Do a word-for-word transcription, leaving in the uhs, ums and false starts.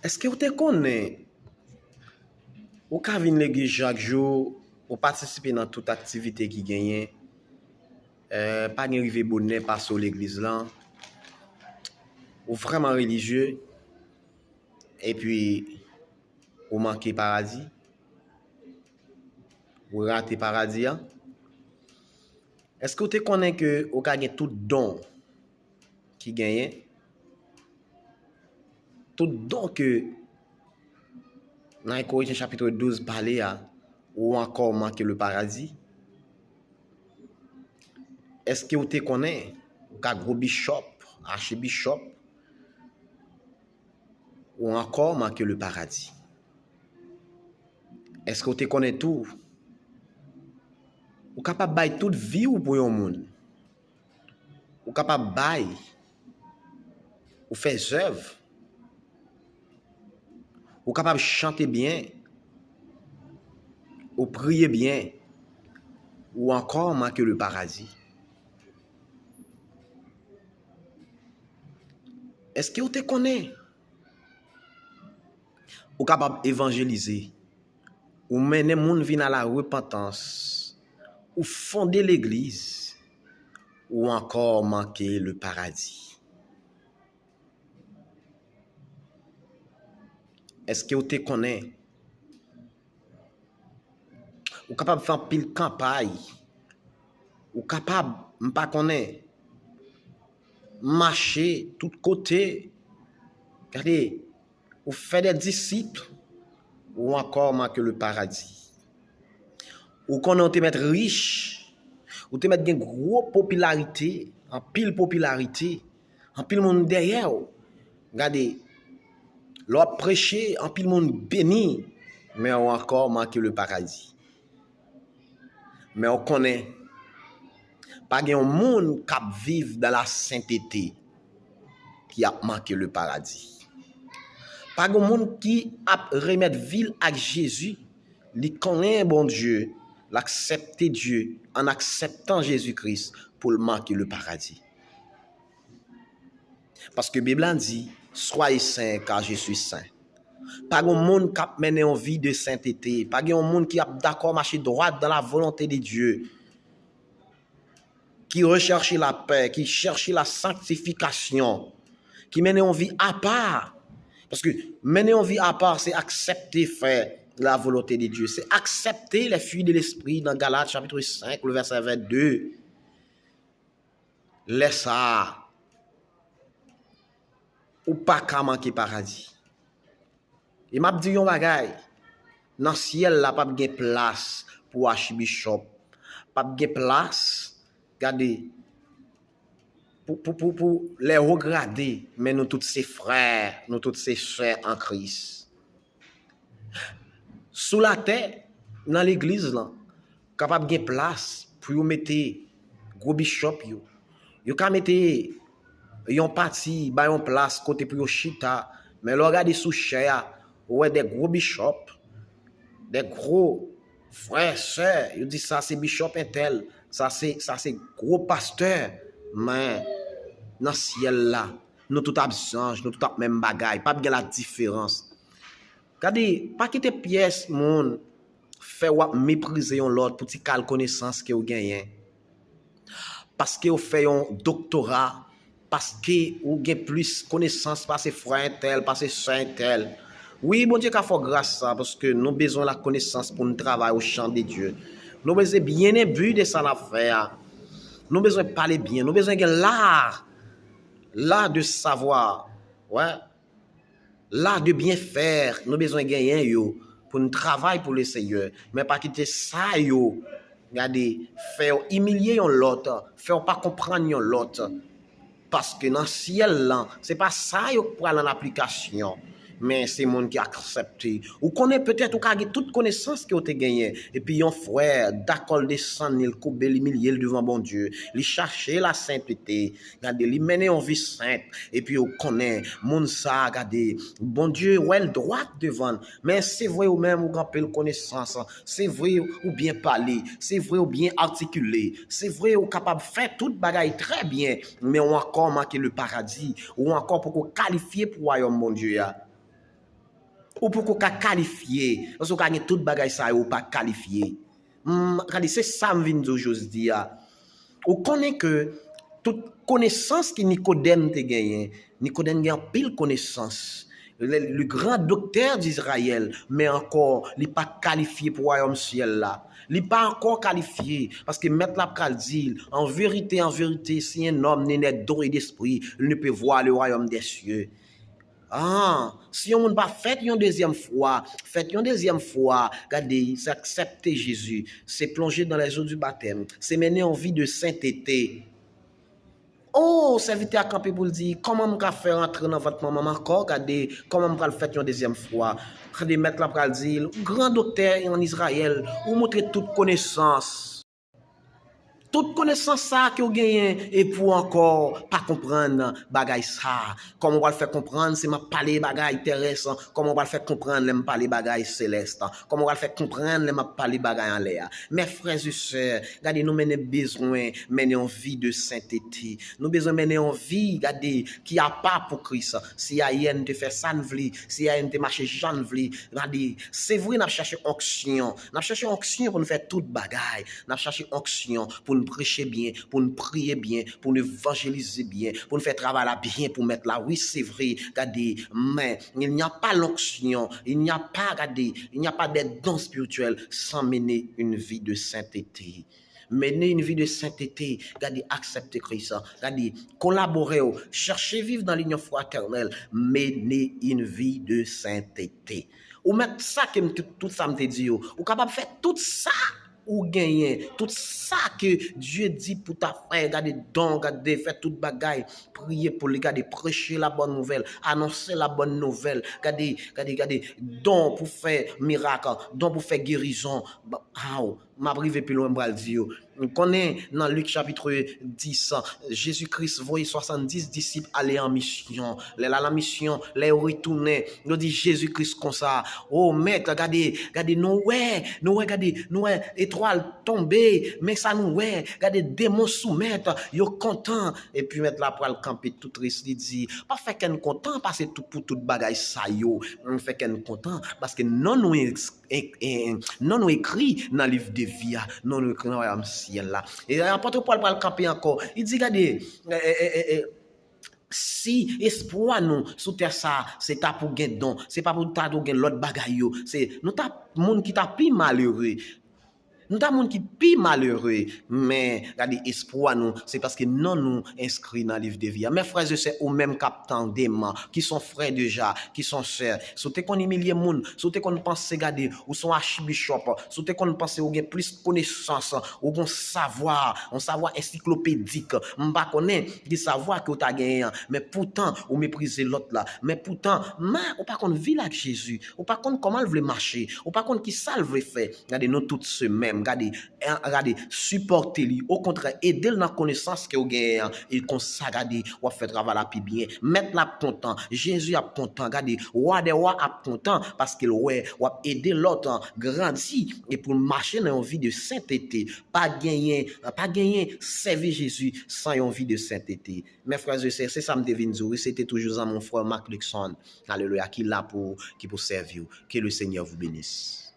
Èske w te konnen ou ka vin legliz chak jou, ou patisipe nan tout aktivite ki genyen, eh, pa gen rive bonè pase w legliz lan, ou vrèman relijye, epi ou manke paradi, ou rate paradi a? Èske w te konnen ke ou ka gen tout don ki genyen, tout don ke nan Korinten chapit douz pale a, ou ankò manke le paradi? Èske w te konnen ou ka gwo bichòp, achibichòp, ou ankò manke le paradi? Èske w te konnen tou ou kapab bay tout vi w pou yon moun? Ou kapab bay, ou fè zèv, ou kapab chante byen, ou priye byen, ou ankò manke le paradi? Èske w te konnen ou kapab evanjelize, ou mennen moun vin a la repantans, ou fonde legliz, ou ankò manke le paradi? Èske w te konnen ou kapab fè anpil kanpay, ou kapab, m pa konnen, mache tout kote, gade, ou fè de disip, ou ankò manke le paradi? Ou konnen ou te mèt rich, ou te mèt gen gwo popilarite, anpil popilarite, anpil moun dèyè w. Gade, lè w ap preche, anpil moun beni, men ou ankò manke le paradi. Men ou konnen, pa gen yon moun k ap viv dans la sainteté ki ap manke le paradi. Pa gen moun ki ap remèt vi l ak Jezi, li konnen Bondye, l aksepte Dye an akseptan Jezi Kris pou l manke le paradi. Paske Bib la di, soyez saints car je suis saint. Pa gen yon moun k ap mennen yon vi de sentete, pa gen yon moun ki ap dakò mache dwat dans la volonté de Dieu, ki rechèche lapè, ki chèche la sanktifikasyon, ki mennen yon vi apa. Paske mennen yon vi apa, se aksepte fè la volonté de Dieu, se aksepte les fruits de l'esprit dans Galates chapitre cinq, le verset vingt-deux. Lè sa a, ou pa ka manke paradi. E m ap di yon bagay, nan syèl la p ap gen plas pou achibichòp, p ap gen plas, gade, pou, pou, pou, pou lè wo grade, men nou tout se frè, nou tout se sè an Kris. Sou latè, nan legliz lan, kapab gen plas pou yo mete gwo bichòp yo. Yo ka mete yon pati, bay yon plas kote pou yo chita, men lè w gade sou chè a, ou wè de gwo bichòp, de gwo frè, sè, yo di sa se bichòp entèl, sa se, sa se gwo pastè, men nan syèl la, nou tout ap zanj, nou tout ap menm bagay, p ap gen la diferans. Gade, pa kite pyès moun fè w ap meprize yon lòt pou ti kal konesans ke w genyen. Paske w fè yon doktora, paske w gen plis konesans pase frè entèl, pase sè entèl. Wi, Bondye ka fè w gras sa, paske nou bezwen la konesans pou n travay au champ de Dieu. Nou bezwen byen enbi de sa n ap fè a. Nou bezwen pale byen, nou bezwen gen la, la de savwa. Wè. La de byen fè, nou bezwen genyen yo pou n travay pou le Seyè. Men pa kite sa yo, gade, fè w imilye yon lòt, fè w pa konprann yon lòt. Paske nan syèl lan, se pa sa yo k pral an aplikasyon, men se moun ki aksepte. Ou konnen petèt ou ka gen tout konesans ke w te genyen, epi yon frè dakò l desann li, l koube l, imilye l devan Bondye, li chache la sentete, gade, li mennen yon vi sent, epi ou konnen, moun sa a, gade, Bondye wè l dwat devan l. Men se vre ou menm ou gen anpil konesans, se vre ou byen pale, se vre ou byen atikile, se vre ou kapab fè tout bagay trè byen, men ou ankò manke le paradi, ou ankò poko kalifye pou wayòm Bondye a. Ou poko ka kalifye. Paske ou ka gen tout bagay sa yo, ou pa kalifye. Hmm, gade, se sa m vin di w jodi a. Ou konnen ke tout konesans ke Nikodèm te genyen, Nikodèm gen anpil konesans. Le, le grand docteur d'Israël, men ankò, li pa kalifye pou wayòm syèl la. Li pa ankò kalifye, paske mèt la pral di l, en vérité, en vérité, si un homme n'est né d'eau et d'esprit, il ne peut voir le royaume des cieux. Ah, si yon moun pa fèt yon dezyèm fwa, fèt yon dezyèm fwa, gade, se aksepte Jezi, se plonje dans les eaux du baptême, se mennen yon vi de sentete. Oh, sèvitè a kanpe pou l di, kòman m ka fè rantre nan vant manman m ankò? Gade, kòman m pral fèt yon dezyèm fwa? Gade, mèt la pral di l, gran doktè an Izrayèl, ou montre tout konesans. Tout konesans sa a ke w genyen, epi w ankò pa konprann bagay sa a. Kòman w pral fè konprann si m ap pale bagay terès? Kòman w pral fè konprann lè m pale bagay selès? Kòman w pral fè konprann lè m ap pale bagay anlè a? Mes frères et sœurs, gade, nou mennen bezwen mennen yon vi de sentete. Nou bezwen mennen yon vi, gade, ki apa pou Kris. C I A N te fè sa n vle, C I A N te mache jan n vle. Gade, se vre n ap chache onksyon. N ap chache onksyon pou n fè tout bagay. N ap chache onksyon pou n preche byen, pou n priye byen, pou n evanjelize byen, pou n fè travay la byen pou mèt la. Wi, se vre. Gade, men, il n'y a pas l'onction, il n'y a pas, gade, il n'y a pas des dons spirituels sans mener une vie de sainteté. Mennen yon vi de sentete, gade, aksepte Kris, gade, kolabore w, chèche viv nan linyon fratènèl, mennen yon vi de sentete. Ou mèt sa ke m tout, tout sa m te di yo, ou kapab fè tout sa ou genyen, tout sa ke Dye di pou ta fè, gade don, gade fè tout bagay, priye pou li, gade preche la bonne nouvelle, anonse la bonne nouvelle, gade, gade, gade don pou fè mirak, don pou fè gerizon. Aw, m ap rive pi lwen, m pral di yo. Konnen nan Lik chapit dis, Jezi Kris voye swasanndis disip ale an misyon. Lè l al an misyon, lè yo retounen, yo di Jezi Kris konsa, o Mèt, gade, gade, nou wè, nou wè, gade, nou wè etwal tonbe, men sa nou wè, gade, demon soumèt, yo kontan. Epi Mèt la pral kanpe tou tris, li di, pa fè kè n kontan pase tout pou tout bagay sa yo. Fè kè n kontan paske non nou en, en, non nou ekri nan liv de vi a, non nou ekri nan wayòm syèl la. E apot Pòl pral kanpe ankò. Li di, gade, e, e, e, e, si espwa nou sou tè sa, se ta pou gen don, se pa pou ta dwe gen lòt bagay yo. Se, nou ta moun ki ta pi malere. Nou ta moun ki pi malere, men gade espwa nou, se paske non nou enskri nan liv de vi a. Mes frères et sœurs, ou menm k ap tande m, ki son frè deja, ki son sè, si w te konn imilye moun, si w te konn panse, gade, ou son achibichòp, si w te konn panse ou gen plis konesans, ou gon savwa, yon savwa ensiklopedik, m pa konnen ki savwa ke w ta genyen an, men poutan ou meprize lòt la, men poutan, men ou pa konn vi l ak Jezi, ou pa konn kòman l vle mache, ou pa konn ki sa l vle fè. Gade, nou tout se menm. Gade, gade, sipòte li. Okontrè, ede l nan konesans ke w genyen an. E konsa, gade, w ap fè travay la pi byen. Mèt la ap kontan. Jezi ap kontan. Gade, Wa dè wa ap kontan paske l wè w ap ede lòt an grandi e pou l mache nan yon vi de sentete. Pa genyen, pa genyen sèvi Jezi san yon vi de sentete. Mes frères et sœurs, se sa m te vin di w. Wi, se te toujou zanmi w, frè Marc Luckson. Alelouya, ki la pou, ki pou sèvi w. Que le Seigneur vous bénisse.